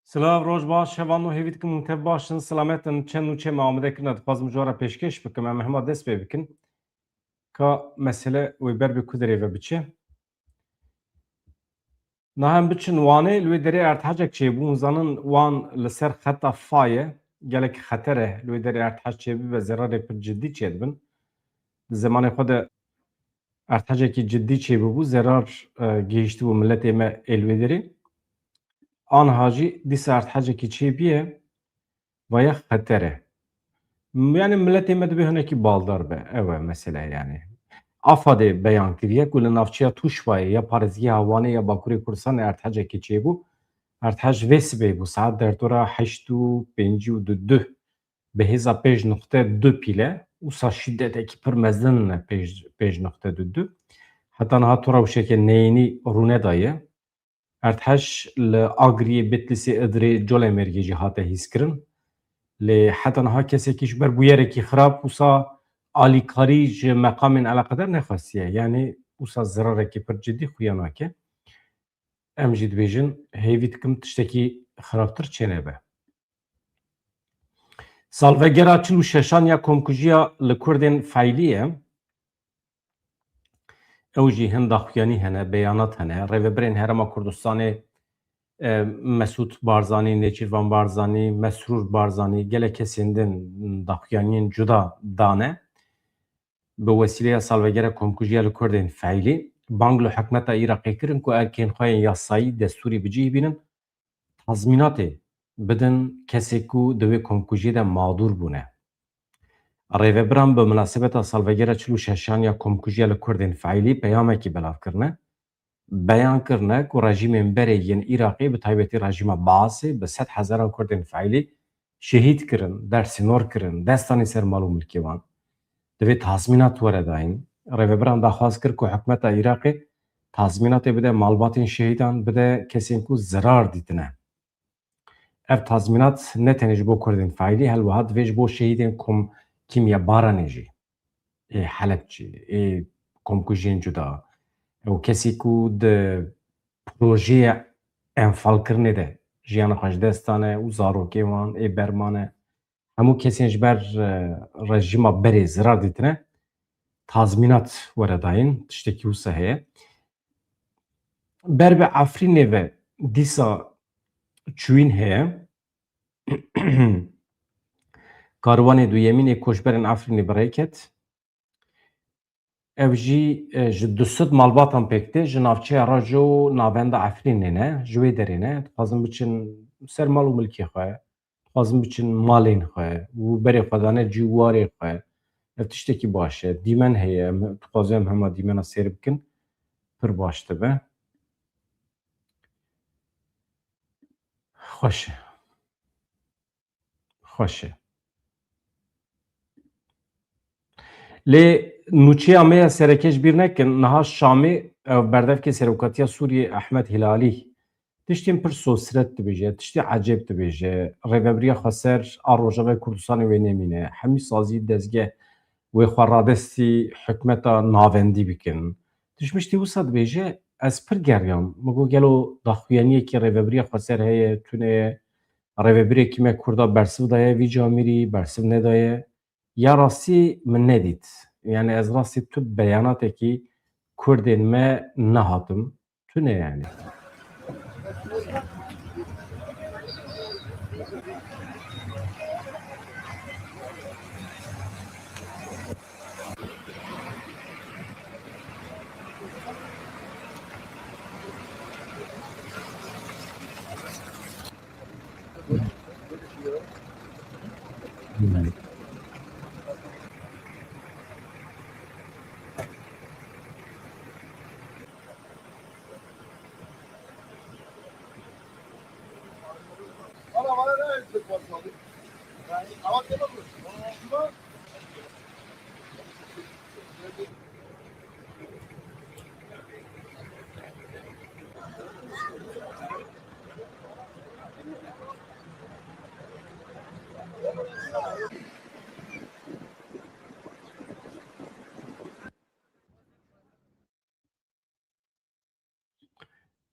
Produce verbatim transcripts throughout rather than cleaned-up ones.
Silav, roj baş, hevalno hêvî dikim hûn tev baş in, selamet in, çend nûçe me amade kirine, dixwazim ji we re pêşkêş bikim, em hema dest pê bikin. Ka mesele wê ber bi ku derê ve biçe. Niha em biçin Wanê, li wê derê erdhecek çêbû, hûn zanin Wan li ser xeta fa ye, gelek xeter e, li wê derê erdhec çêbibe, zerarê pir cidî çêdibin. Di zemanê xwe de erdhecekî cidî çêbûbû, zerar, e, gihîştibû miletê me ê li wê derê. Aniha jî dîsa erdhecekî çêbûye, vaya xeter e. M-, yani miletê me divê hinekî baldar be. Ew e mesele yani. AFADê beyan kiriye ku li navçeya Tûşbayê ya parêzgeha Wanê ya Bakurê Kurdistanê erdhecekî çêbû. Erdhec vê sibê bû. Saet derdora heşt û pêncî û du, du. Bi hêza pênc nokte du pîle. Wisa şîdetekî pir mezin e, pênc, pênc nokte du du. Heta niha tu rewşeke neyînî rûne daye. Erdhej li Agiriyê, Bitlîsê, Idirê, Colemêrgê jî hate hîskirin. Lê heta niha kesekî ji ber bûyerekî xirab wisa alîkarî ji meqamên eleqedar nexwestiye. Yanî wisa zirarekî pir cidî xuya nake. Em jî dibêjin, hêvî dikim tiştekî xirabtir çênebe. Salvegera çil û şeşan ya komkujiya li Kurdên Feylî ye. Ew jî hin daxuyanî hene, beyanat hene. Rêvebirên Herêma Kurdistanê, e, Mesûd Barzanî, Nêçîrvan Barzanî, Mesrûr Barzanî, gelek kesên din daxuyaniyên cuda dane. Bi wesîleya salvegera komkujiya li Kurdên Feylî, bang li hikûmeta Iraqê kirin ku erkên xwe yên yasayî, destûrî bi cih bînin, tazmînatê bidin kesê ku di wê komkujiyê de madûr bûne. Rêvebiran bi minasebeta salvegera çil û şeşan ya komkujiya li Kurdên Feylî peyamekî belav kirine. Beyan kirine ku rejîmên berê yên Iraqê, bi taybetî rejîma Baasê, bi sed hezaran Kurdên Feylî şehîd kirin, dersînor kirin, dest danî ser mal û milkê wan. Divê tazmînat were dayîn. Rêvebiran daxwaz kir ku hikûmeta Iraqê tazmînatê bide malbatên şehîdan, bide kesên ku zirar dîtine. Ev tazmînat ne tenê ji bo Kurdên Feylî, helwiha divê ji bo şehîdên kom-, Kîmya Baranê jî, ê Helebçî, ê komkujiyên cuda, ew kesî ku di projeyê enfalkirinê de jiyana xwe ji dest dane û zarokê wan ê bermane, hemû kesên ji ber, e, rejîma berê zirar dîtine, tazmînat were dayîn, tiştekî wisa heye. Ber bi Efrînê ve dîsa çûyîn heye. Karwanê duyemîn ê koçberên Efrînê bi rê ket. Ev jî, e, ji du sed malbatan pêk tê, ji navçeya Raco navenda Efrînê ne, ji wê derê ne. Dixwazin biçin ser mal û milkê xwe, dixwazin biçin malên xwe û berê xwe dane cî û warê xwe. Ev tiştekî baş e. Dîmen heye, em dixwazin em hema dîmena sêr bikin. Pir baş dibe. Xweş e. Xweş e. Lê nûçeya me ya sereke ji bîr nekin, niha Şamê, ev berdevkê serokatiya Sûriyê Ehmed Hîlalî tiştên pir sosret dibêje, tiştê ecêb dibêje, Rêvebiriya Xweser a Rojavayê Kurdistanê wê nemîne, hemî sazî dezgeh wê xwe radestî hikûmeta navendî bikin. Tiştmiştî wisa dibêje, ez pir geriyam. Min got, gelo daxuyaniyekî Rêvebiriya Xweser heye, tune ye? Rêvebirekî me Kurda bersiv daye vî camîrî, bersiv nedaye. Ya rastî min nedît. Yani ez rastî tu beyanatekî Kurdên me nehatim. Tune yani.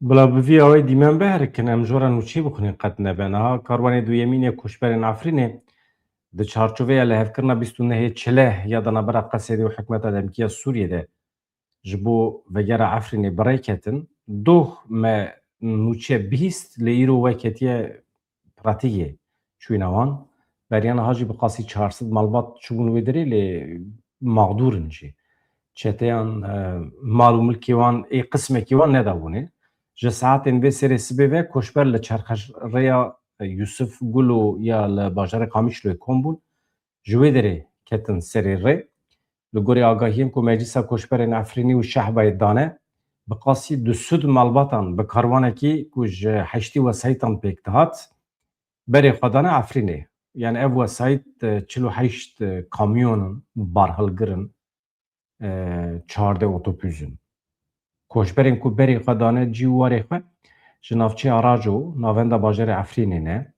Bila bi vî awayî dîmen biherikin, em ji we re nûçeyê bixwînin qet nebe. Niha karwanê duyemîn yê koçberên Efrînê di çarçoveya lihevkirina bîst û nehê çile ya di navbera Qesedê û hikûmeta demkî ya Sûriyê de ji bo vegera Efrînê bi rê ketin. Doh me nûçe bihîst, lê îro we ketiye pratîkê, çûyîne wan. Beriya niha jî bi qasî çar sed malbat çûbûn wê derê, lê mexdûr in jî. Çeteyan, e, mal û milkê wan ê qismekî wan nedabûnê. Ji saetên vê serê sibê ve koçber li çerxerêya, e, Yusuf Gulo ya li bajarê Qamişloyê kom bûn. Ji wê derê ketin serê rê. Li gorî agahiyên ku Meclisa Koçberên Efrînî û Şehbayê dane, bi qasî du sed malbatan bi karwanekî ku ji heştî wesayîtan pêk dihat, berê xwe dane Efrînê. Yani ev wesayît, e, çil û heşt, e, kamyon in, barhilgir in, e, çardeh otobûs in. Koçberên ku berê xwe dane cî û warê xwe ji navçeya Raco, navenda bajarê Efrînê ne.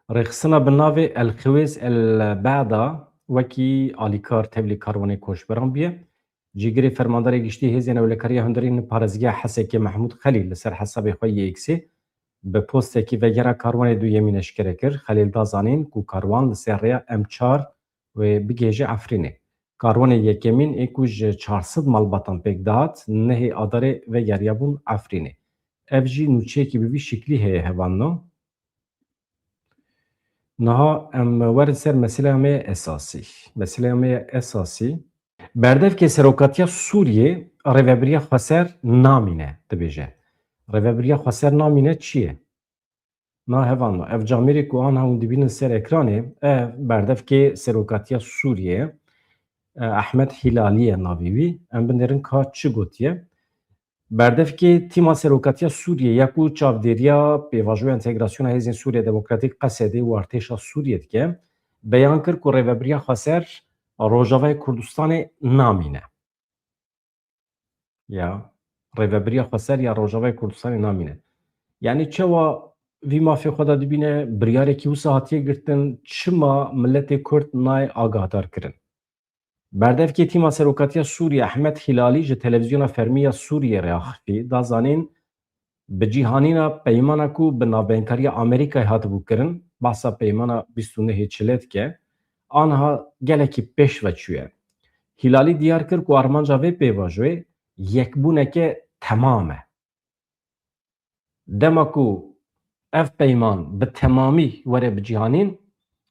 Rêxistina bi navê El Xiwêz El Bada wekî alîkar tevlî karwanê koçberan bûye. Cîgirê Fermandarê Giştî Hêzên Ewlekariya Hundirîn Parêzgeha Hesekê Mehmûd Xelîl li ser hesabê xwe yê X-ê bi postekî vegera karwanê duyemîn eşkere kir. Xelîl da zanîn ku karwan li ser rêya M çar wê bigihêje Efrînê. Karwanê yekemîn ê ku ji çar sed malbatan pêk dihat, nehê Adarê vegeriyabûn Efrînê. Ev jî nûçeyekî bi vî şiklî heye hevalno. Niha em werin ser meseleya me ya esasî. Meseleya me ya esasî. Berdevkê Serokatiya Sûriyê Rêvebiriya Xweser namîne, dibêje. Rêvebiriya Xweser namîne çi ye? Na hevalno, ev camêrê ku anha hûn dibînin ser ekranê, ev berdevkê Serokatiya Sûriyê ye. E, Ehmed Hîlalî ye navê wî. Em binêrin ka çi gotiye. Berdevkê Tîma Serokatiya Sûriyê ya ku çavdêriya pêvajoya entegrasyona Hêzên Sûriya Demokratîk, Qesedê, û artêşa Sûriyê dike, beyan kir ku Rêvebiriya Xweser Rojavayê Kurdistanê namîne. Ya, Rêvebiriya Xweser ya Rojavayê Kurdistanê namîne. Yanî çawa vî mafê xwe de dibîne, biryarekî wisa hatiye girtin, çima miletê Kurd nayê agahdar kirin? Berdevkê Tîma Serokatiya Sûriyê Ehmed Hîlalî ji televîzyona fermî ya Sûriyê re axifî, da zanîn, bi cîhanîna peymana ku bi navbenkariya Amerîkayê hatibû kirin, behsa peymana bîst û nehê çile dike, anha gelekî pêş ve çûye. Hîlalî diyar kir ku armanca vê pêvajoyê yekbûneke temam e. Dema ku ev peyman bi temamî were bicîhanîn,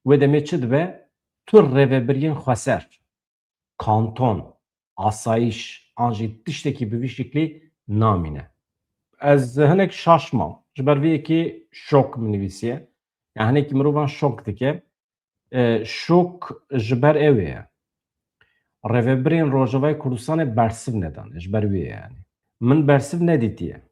wê demê çi dibe? Tu rêvebiriyên xweser, kanton, asayîş an jî tiştekî bi vî şiklî namîne. Ez hinek şaş mam. Ji ber vê yekê şok min nivîsiye. Yani hinekî mirovan şok dike. E, şok ji ber ew ê ye. Rêvebirên Rojavayê Kurdistanê bersiv nedane. Ji ber wê ye yani. Min bersiv nedîtiye.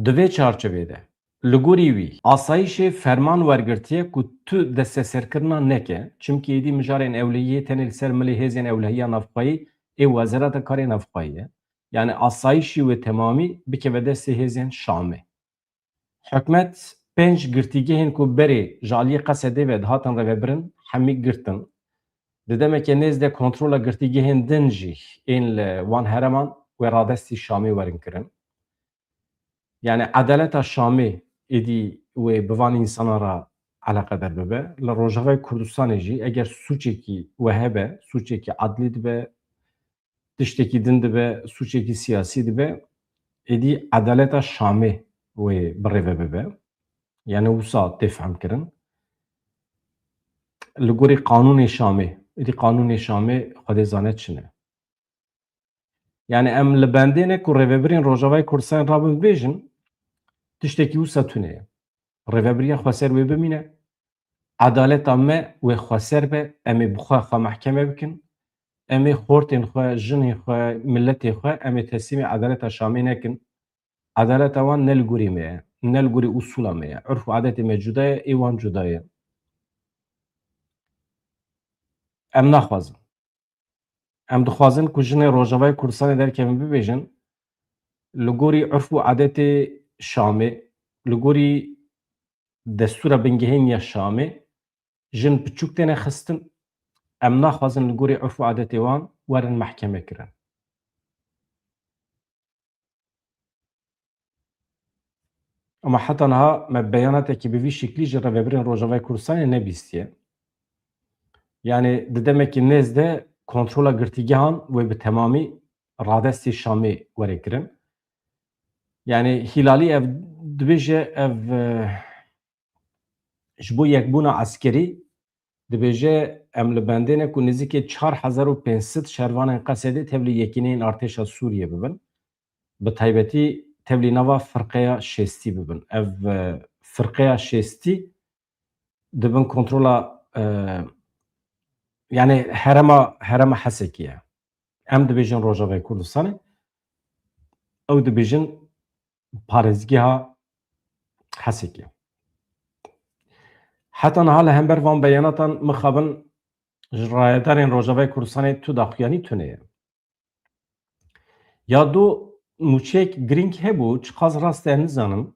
Di vê çarçovê de, li gorî wî, asayîşê ferman wergirtiye ku tu desteserkirina neke, çimkî êdî mijarên ewlehiyê tenê li ser milê hêzên ewlehiya navxweyî ê Wezareta Karê Navxweyî ye. Yani asayîşî wê temamî bikeve destê hêzên Şamê. Hikûmet pênc girtîgehên ku berê ji aliyê Qesedê ve dihatin rêvebirin, hemî girtin. Di demeke nêz de kontrola girtîgehên din jî ên li wan hereman wê radestî Şamê werin kirin. Yani edaleta Şamê êdî wê bi van însanan re eleqedar bibe. Li Rojavayê Kurdistanê jî eger sûcekî we hebe, sûcekî edlî dibe, tiştekî din dibe, sûcekî siyasî dibe, êdî edaleta Şamê wê bi rê ve bibe. Yani wisa tê fehmkirin. Li gorî qanûnê Şamê, êdî qanûnê Şamê Xwedê zane çi ne. Yani em li bendê ne ku rêvebirên Rojavayê Kurdistanê rabin bibêjin, tiştekî wisa tune ye. Rêvebiriya xweser wê bimîne, edaleta me wê xweser be, em ê bi xwe xwe mehkeme bikin, em ê xortên xwe, jinên xwe, miletê xwe, em ê teslîmê edaleta Şamê nekin. Edaleta wan ne li gorî me ye, ne li gorî usûla me ye. Urf û adetê me cuda ye, ê wan cuda ye. Em naxwazin. Em dixwazin ku jinên Rojavayê Kurdistanê derkevin bibêjin, li gorî urf û adetê Şamê, li gorî destûra bingehîn ya Şamê, jin piçûk têne xistin, em naxwazin li gorî urf û adetê wan werin mehkeme kirin. Ama heta niha me beyanatekî bi vî şiklî ji rêvebirên Rojavayê Kurdistanê nebîstiye. Yani di demekî nêz de kontrola girtîgehan wê bi temamî radestî Şamê were kirin. Yani Hîlalî ev dibêje, ev, e, ji bo yekbûna eskerî dibêje, em li bendê ne ku nêzîkî çar hezar û pênc sed şervanên Qesedê tevlî yekîneyên artêşa Sûriyê bibin. Bi taybetî tevlî nava firqeya şêstî bibin. Ev, e, firqeya şêstî di bin kontrola, e, yani herema, herema Hesekê ye. Em dibêjin Rojavayê Kurdistanê, ew dibêjin parêzgeha Hesekê. Heta niha li hember van beyanatan mixabin ji rayedarên Rojavayê Kurdistanê tu daxuyanî tune ye. Ya do nûçeyek girîng hebû, çiqas rast e nizanim.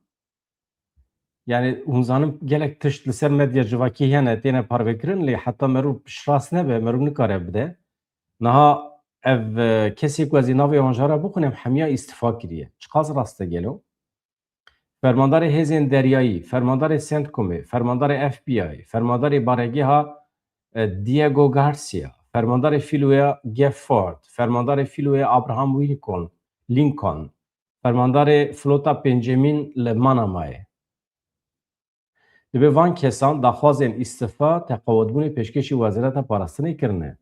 Yani hûn zanin gelek tişt li ser medya civakî hene, têne parvekirin, lê heta merû piştrast nebe, merû nikare bide. Niha ev, e, kesê ku ez ê navê wan jara bixwînim, hemiya îstifa kiriye. Çiqas rast e gelo? Fermandarê hêzên deryayî, fermandarê CENTCOMê, fermandarê F B I, fermandarê baregeha, e, Diego Garcia, fermandarê fîloya Gefford, fermandarê fîloya Abraham Lincoln, Lincoln, fermandarê flota pêncemîn li Manamayê. Dibe van kesan daxwazên îstifa, teqawetbûnê pêşkêşî Wezareta Parastinê kirine.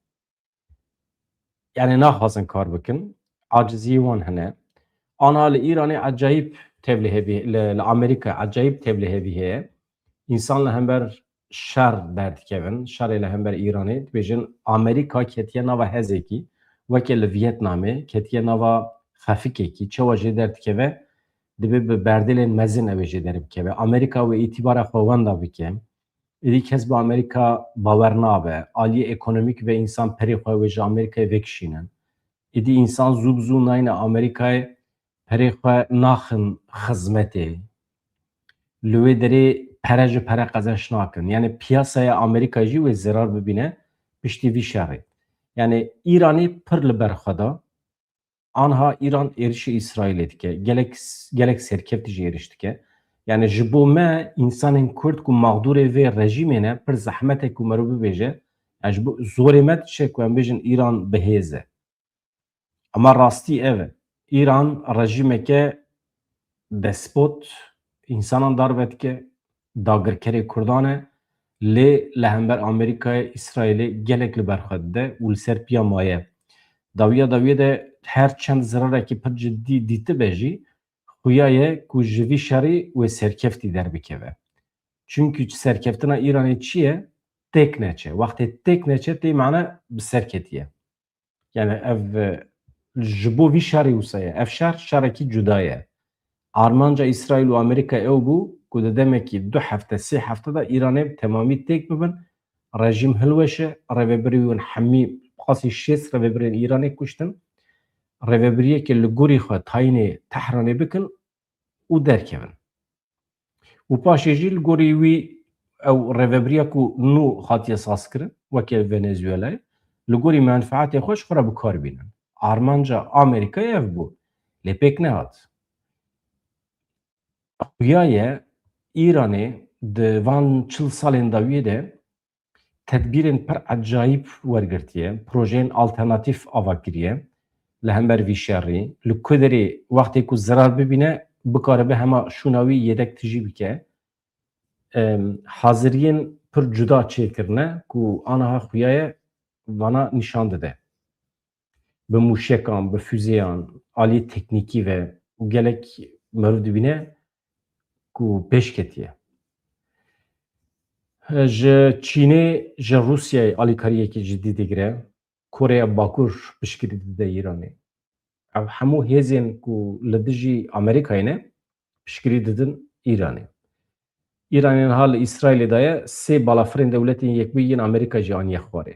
Yani naxwazin kar bikin. Aciziyê wan hene. Ana li Îranê ecayîb tevlihevî, li, li Amerîka ecayîb tevlihevî heye. Însan li hember şer derdikevin, şerê li hember Îranê, dibêjin Amerîka ketiye nava hezekî, weke li Vietnamê ketiye nava xefikekî, çawa jê derdikeve, dibe bi berdêlên mezin ew ê jê derbikeve. Amerîka wê îtîbara xwe wenda bike. Êdî kes bi Amerîka bawer nabe. Aliyê ekonomîk ve însan perê xwe wê ji Amerîkayê vekişînin. Êdî însan zû bi zû nayne Amerîkayê, perê xwe naxin xizmetê. Li wê derê pere ji pere qezenç nakin. Yani piyasaya Amerîka jî wê zerar bibîne piştî vî şerê. Yani Îranê pir li ber xwe da. Anha Îran êrişê Îsraîlê dike. Gelek, gelek serkeftî jî êriş dike. Yani ji bo me, însanên Kurd ku mexdûrê vê rejîmê ne, pir zehmet e ku mero bibêje. Yani ji bo zorê me diçe ku em bêjin Îran bi hêz e. Ama rastî ev e. Îran rejîmeke despot, însanan darve dike, dagirkerê Kurdan e, lê li hember Amerîkayê, Îsraîlê gelek li ber xwe dide û li ser piya maye. Dawiya dawiyê de her çend zirarekî pir cidî dîtibe jî, xuya ye ku ji vî şerî wê serkeftî derbikeve. Çimkî serkeftina Îranê çi ye? Têk neçe. Wextê têk neçe tê mane bi ser ketiye. Yani ev, e, ji bo vî şerî wisa ye. Ev şer, şerekî cuda ye. Armanca Îsraîl û Amerîka ew bû ku di demekî du hefte, sê hefte de Îranê bi temamî têk bibin, rejîm hilweşe, rêvebirî wan hemî, qasî şêst rêvebirên Îranê kuştin. Rêvebiriyeke li gorî xwe tayînê Tehranê bikin û derkevin. Û paşê jî li gorî wî ew rêvebiriya ku nû hatiye sazkirin, weke Venezuelayê, li gorî menfeetê xwe ji xwe re bi kar bînin. Armanca Amerîkayê ev bû. Lê pêk nehat. Xuya ye Îranê di van çil salên dawiyê de tedbîrên pir ecayîb wergirtiye, projeyên alternatîf ava kiriye li hember vî şerî. Li ku derê wextê ku zerar bibîne, bikaribe hema şûna wî yedek tijî bike. Em, haziriyên pir cuda çêkirine ku aniha xuya ye vana nîşan dide. Bi mûşekan, bi füzeyan, aliyê teknîkî ve û gelek meriv dibîne ku pêş ketiye. Ji Çînê, ji Rûsyayê alîkariyekî cidî digire. Koreya Bakur piştgirî dide Îranê. Ev hemû hêzên ku li dijî Amerîkayê ne, piştgirî didin Îranê. Îranê niha li Îsraîlê daye sê balafirên Dewletên Yekbûyî yên Amerîka jî aniye xwarê.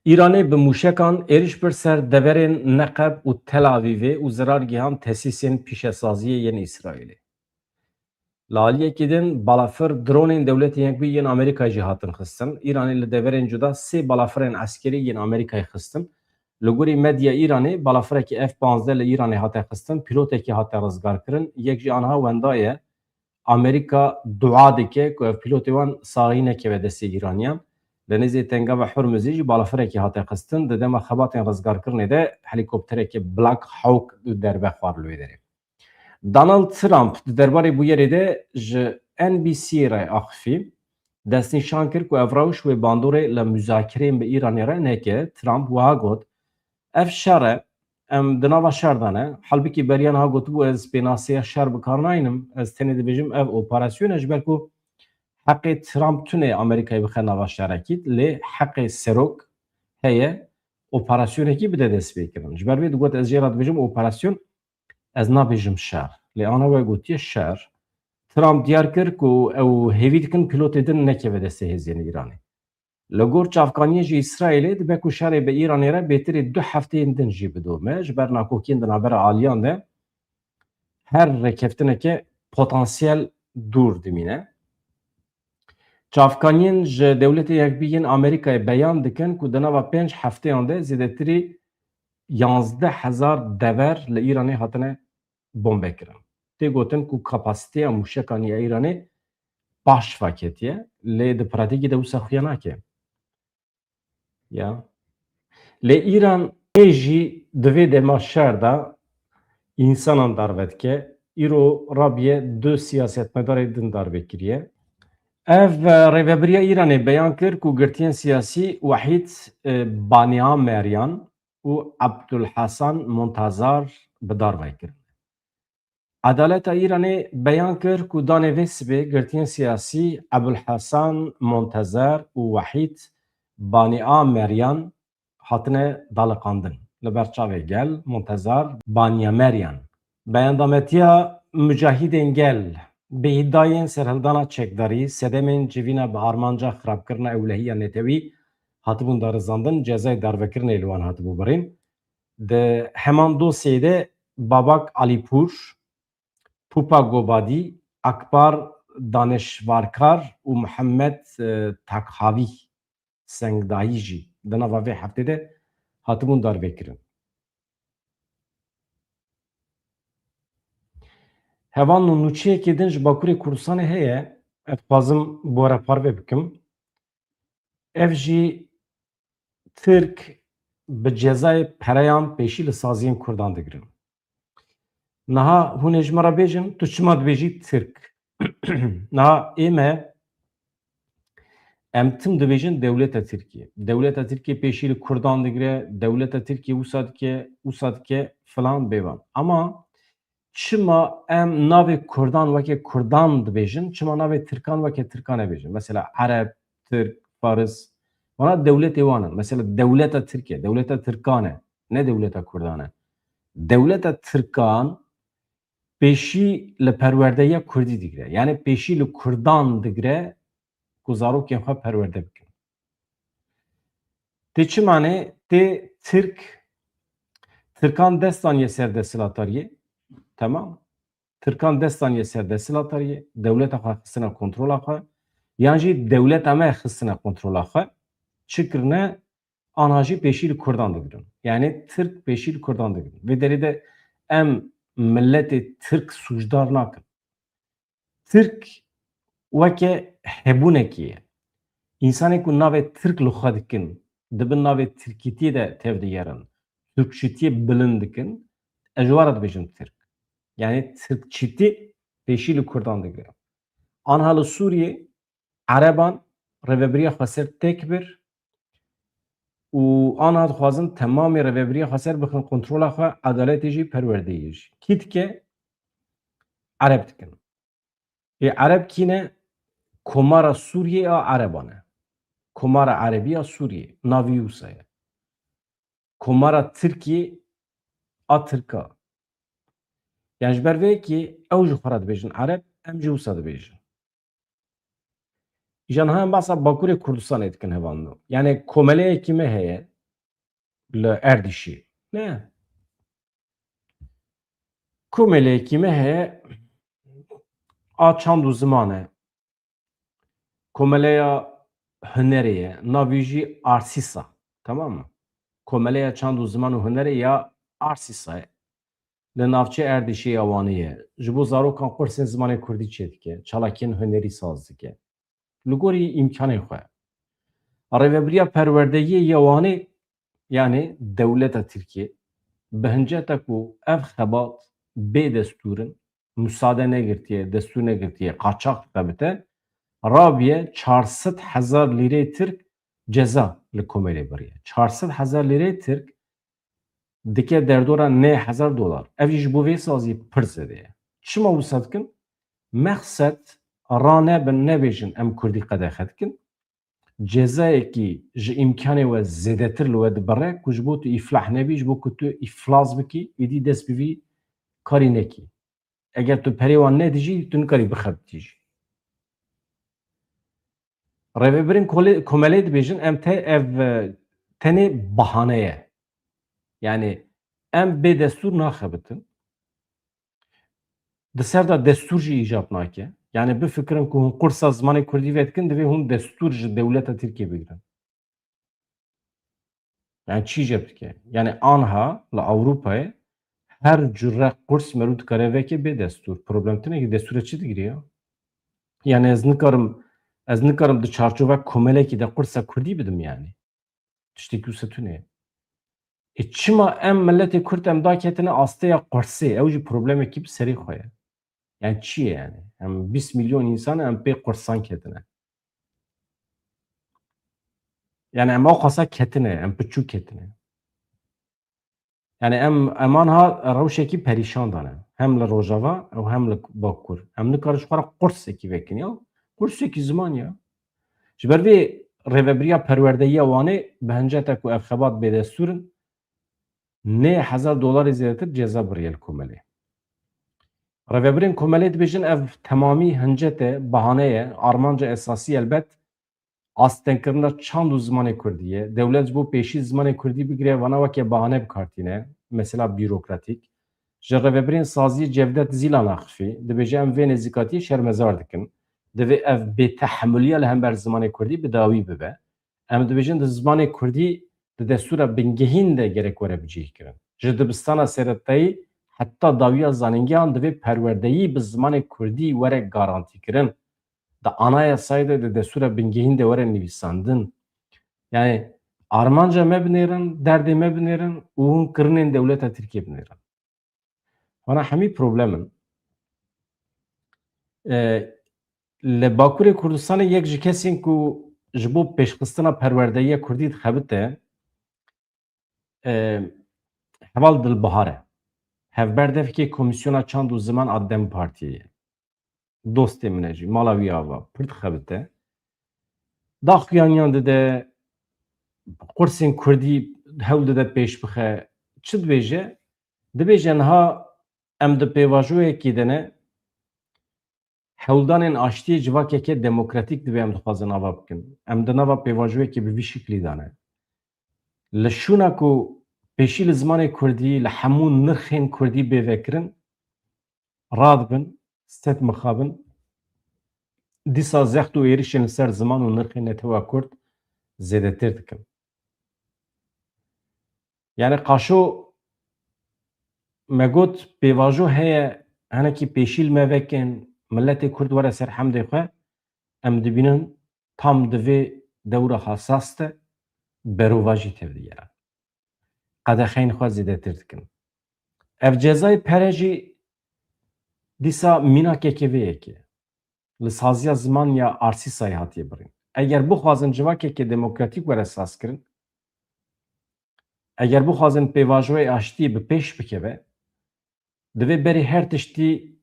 Îranê bi mûşekan êriş bir ser deverên Neqeb û Tel Avîvê û zirar gihand tesîsên pîşesaziyê yên Îsraîlê. Li aliyekî din balafir dronên Dewletên Yekbûyî yên Amerîkayê jî hatin xistin. Îranê li deverên cuda sê balafirên eskerî yên Amerîkayê xistin. Li gorî medya Îranê, balafirekî F panzdeh li Îranê hate xistin, pîlotekî hate rizgarkirin, yek ji anha wenda ye. Amerîka dua dike ku ev pîlotê wan saxî nekeve destê Îraniyan. Li nêzê Tengava Hurmizê jî balafirekî hate xistin. Di dema xebatên rizgarkirinê de helîkopterekî Black Hawk derbe xwar li wê derê. Donald Trump di derbarê bûyerê de ji N B C re axifî, destnîşan kir ku ev rewş wê bandorê li muzakireyên bi Îranê re neke. Trump wiha got, Ev şer e, em di nava şer de ne. Halbikî beriya niha gotibû, ez pênaseya şer bi kar naynim, ez tenê dibêjim ev operasyon e, ji ber ku heqê Trump tune Amerîkayê bixe nava şerekî, lê heqê serok heye operasyonekî bide destpêkirin. Ji ber vê digot, ez jê re dibêjim operasyon, ez nabêjim şer. Lê ana we gotiye şer. Trump diyar kir ku ew hêvî dikin pîlotê din nekeve destê hêzên Îranê. Li gor çavkaniyên ji Îsraîlê dibe ku şerê bi Îranê re bêtirî du hefteyên din jî bidome, ji ber nakokiyên di navbera aliyan de her rêkeftineke potansiyel dûr dimîne. Çavkaniyên ji Dewletên Yekbûyî yên Amerîkayê beyan dikin ku di nava pênc hefteyan de zêdetirî yanzdeh hezar dever li Îranê hatine bombekirin. Tê gotin ku kapasiteya mûşekan ya Îranê baş veketiye, lê di pratîkê de wisa xuya nake. Ya. Lê Îran ê jî di vê dema şer de însanan darve dike. Îro rabiye du siyasetmedarê din darve kiriye. Ev, e, rêvebiriya Îranê beyan kir ku girtiyên siyasî Wahîd, e, Baniameryan û Abdulhasan Montazar bi darve kirin. Edaleta Îranê beyan kir ku danê vê sibê girtiyên siyasî Ebulhesan Montezer û Wehîd Baniameryan hatine daliqandin. Li ber çavê gel Montezar Baniameryan. Beyandametiya Mucahîdên Gel bi îdayên serhildana çekdarî, sedemên civîna bi armanca xirabkirina ewlehiya netewî hatibûn darizandin, cezayê darvekirinê li wan hatibû birîn. Di heman dosyeyê de Babak Alîpûr, Pupa Gobadî, Akbar Danişvarkar û Mihemed, e, Takhavî Sengdayî jî di nava vê heftê de hatibûn darvekirin. Hevalno, nûçeyekê din ji Bakurê Kurdistanê heye, ez dixwazim bi we re parve bikim. Ev jî Tirk bi cezayê pereyan pêşî li saziyên Kurdan digirin. Niha hûn ê ji min re bêjin, tu çima dibêjî Tirk? Niha ê me, em tim dibêjin dewleta Tirkiyê. Dewleta Tirkiyê pêşî li Kurdan digire, dewleta Tirkiyê wisa dike, wisa dike filan bêvan. Ama çima em navê Kurdan weke Kurdan dibêjin, çima navê Tirkan weke Tirkan nebêjin? Mesela Ereb, Tirk, Faris, vana dewletê wan in. Mesela dewleta Tirk e, dewleta Tirkan e, ne dewleta Kurdan e. Dewleta Tirkan pêşî li perwerdeya Kurdî digire. Yani pêşî li Kurdan digire ku zarokên xwe perwerde bikin. Tê çi mane? Tê Tirk, Tirkan dest daniye ser desthilatariyê. Temam. Tirkan dest daniye ser desthilatariyê. Dewleta xwe xistine kontrola xwe. Yan jî dewleta me xistine kontrola xwe. Çi kirine? Anha jî pêşî li Kurdan digirin. Yani Tirk pêşî li Kurdan digirin. Vê derê de em miletê Tirk sûcdar nakin. Tirk weke hebûnekê ye. Însanê ku navê Tirk li xwe dikin, di bin navê Tirkîtiyê de tevdigerin, Tirkçîtiyê bilind dikin, ez ji wan re dibêjim Tirk. Yani Tirkçîtî pêşî li Kurdan digire. Anha li Sûriyê Ereban rêvebiriya xweser têk bir û anha dixwazin temamê rêvebiriya xweser bixin kontrola xwe, edaletê jî, perwerdeyê jî. Kî dike? Ereb dikin. Ê Ereb kî ne? Komara Sûriyê a Ereban e. Komara Erebî ya Sûriyê. Navî wisa ye. Komara Tirkiyê a Tirka. Yani ji ber vê yekê ew ji xwe re dibêjin Ereb, em jî wisa dibêjin. Îja niha em behsa Bakurê Kurdistanê dikin hevalno. Yani komeleyekî me heye, li Erdîşê. Ne. Komeleyekî me heye a çand û ziman e. Komeleya hunerê ye. Navê jî Arsîsa. Tamam mı? Komeleya çand û ziman û hunerê ya Arsîsa ye. Li navçe Erdîşê ya Wanê ye. Ji bo zarokan qursên zimanê kurdî çêdike. Çalakiyên hunerî saz dike. Li gorî îmkanên xwe. Rêvebiriya perwerdeyiyê ya Wanê, yanî dewleta Tirkiyê, bi hinceta ku ev xebat bê destûr in, musade negirtiye, destûr negirtiye, qaçax dixebite, rabiye çar sed hezar lîreyê Tirk ceza li komelê biriye. Çar sed hezar lîreyê Tirk dike derdora neh hezar dolar. Ev jî ji bo vê sazî pir zêde ye. Çima wisa dikin? Mexsed ranebin, nebêjin em kurdî qedexe dikin. Cezayekî ji îmkanê we zêdetir li we dibire ku ji bo tu îflah nebî, ji bo ku tu îflas bikî, êdî dest bi vî karî nekî. Eger tu perê wan nedî jî, tu nikarî bixebitî jî. Rêvebirên kole-, komelê dibêjin, em te ev, e, tenê bahane ye. Yani em bê destûr naxebitin. Di ser de destûr jî îcab nake. Yani bifikirin ku hûn qursa zimanê kurdî vedikin, divê hûn destûr ji dewleta Tirkiyê bigirin. Yani çi îcab dike? Yani anha li Ewropayê her cure qurs merû dikare veke bê destûr. Problem tine ki destûre çi digiriye? Yani ez nikarim, ez nikarim di çarçova komelekî de qursa kurdî bidim yani. Tiştekî wisa tune ye. E, çima em miletê Kurd em daketine asteya qursê? Ew jî problemekî bi serê xwe ye. Yani çi ye yani? Em bîst milyon însan em pê qursan ketine. Yani em ew qasa ketine, em piçûk ketine. Yani em, em anha rewşekî perîşan dane. Hem li Rojava û hem li Bakur. Em nikarin ji xwe re qursekî vekin ya. Qursekî ziman ya. Ji ber vê rêvebiriya perwerdeyiya Wanê bi hinceta ku ev xebat bêdestûr in, neh hezar dolarê zêdetir ceza biriye li komelê. Rêvebirên komelê dibêjin ev temamî hincet e, bahane ye. Armanca esasî elbet astengkirina çand û zimanê kurdî ye. Dewlet ji bo pêşî zimanê kurdî bigire, vana weke bahane bi kar tîne. Mesela bîrokratîk. Ji rêvebirên saziyê Cevdet Zîlan axifî, dibêje em vê nêzîkatiyê şermezar dikin. Divê ev bêtehemiliya li hember zimanê kurdî bi dawî bibe. Em dibêjin di zimanê kurdî di destûra bingehîn de gerek were bicihkirin. Ji dibistana seretayî heta dawiya zanîngehan divê perwerdeyî bi zimanê kurdî were garantîkirin. Di anayasayê de, di destûra bingehîn de were nivîsandin. Yani armanca me binêrin, derdê me binêrin û hûn kirinên dewleta Tirkiyê binêrin. Vana hemî problem in. E, li Bakurê Kurdistanê yek ji kesên ku ji bo pêşxistina perwerdeyiya kurdî dixebite, e, Heval Dilbahar e. Hevberdevkê Komîsyona Çand û Ziman a DEM Partiyê ye. Dostê min e jî, mala wî ava, pir dixebite. Daxuyaniyan dide, qursên kurdî hewl dide pêş bixe. Çi dibêje? Dibêje niha em di pêvajoyekî de ne, hewldanên aştiyê civakeke demokratîk divê em dixwazin ava bikin. Em di nava pêvajoyekê bi vî şiklî de ne. Li şûna ku pêşî li zimanê kurdî, li hemû nirxên kurdî bê vekirin, radibin, sed mixabin, dîsa zext û êrişên li ser ziman û nirxên netewa kurd zêdetir dikin. Yani qaşo me got pêvajo heye, hinekî pêşî li me vekin, miletê kurd were ser hemdê xwe, em dibînin tam di vê dewra hasas de berovajî tevdigere. Qedexeyên xwe zêdetir dikin. Ev cezayê pere jî dîsa mînakeke vê yekê. Li saziya ziman ya Arsîsayê hatiye birîn. Eger bixwazin civakeke demokratîk were sazkirin, eger bixwazin pêvajoyê aştiyê bi pêş bikeve, divê berî her tiştî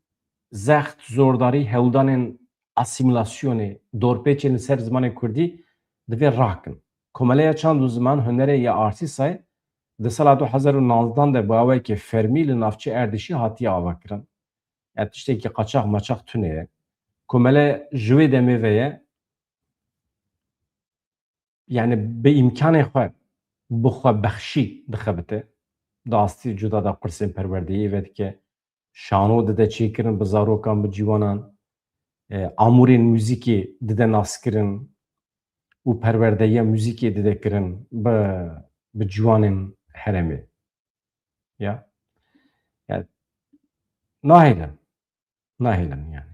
zext, zordarî, hewldanên asîmîlasyonê, dorpêçên li ser zimanê kurdî divê rakin. Komeleya Çand û Ziman Hunerê ya Arsîsayê di sala du hezar û nozdan de bi awayekî fermî li navçeya Erdîşê hatiye avakirin. Ya tiştekî qaçax maçax tune ye. Komele ji wê demê ve ye. Yani bi îmkanê xwe bi xwe bexşî dixebite. Di astî cuda de qursên perwerdeyê vedike. Şano dide çêkirin bi zarokan, bi ciwanan. E, amûrên muzîkê dide naskirin û perwerdeya muzîkê dide kirin bi, bi ciwanên herêmê. Ya. Ya. Nahêlin. Nahêlin yani.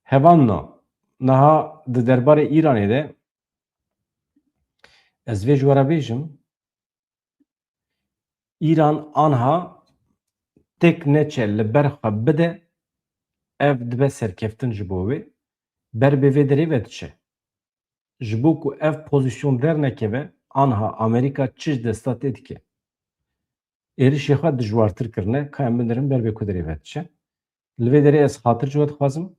Hevanno, niha di derbarê Îranê de ez vê ji we re bêjim, Îran anha tek neçe li ber xwe bide, ev dibe serkeftin ji bo wê, ber bi vê derê ve diçe. Ji bo ku ev pozîsyon dernekeve, anha Amerîka çi ji desta tê dike. Êrişê xwe dijwartir kirine, ka em bidirin ber bê ku derê ve diçe. Li vê derê ez xatir ji we dixwazim.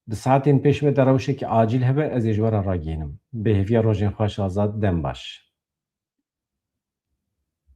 Di saetên pêş ve de rewşekî acîl hebe, ez ê ji we re ragihînim. Bi hêviya rojên xweş azad, dem baş.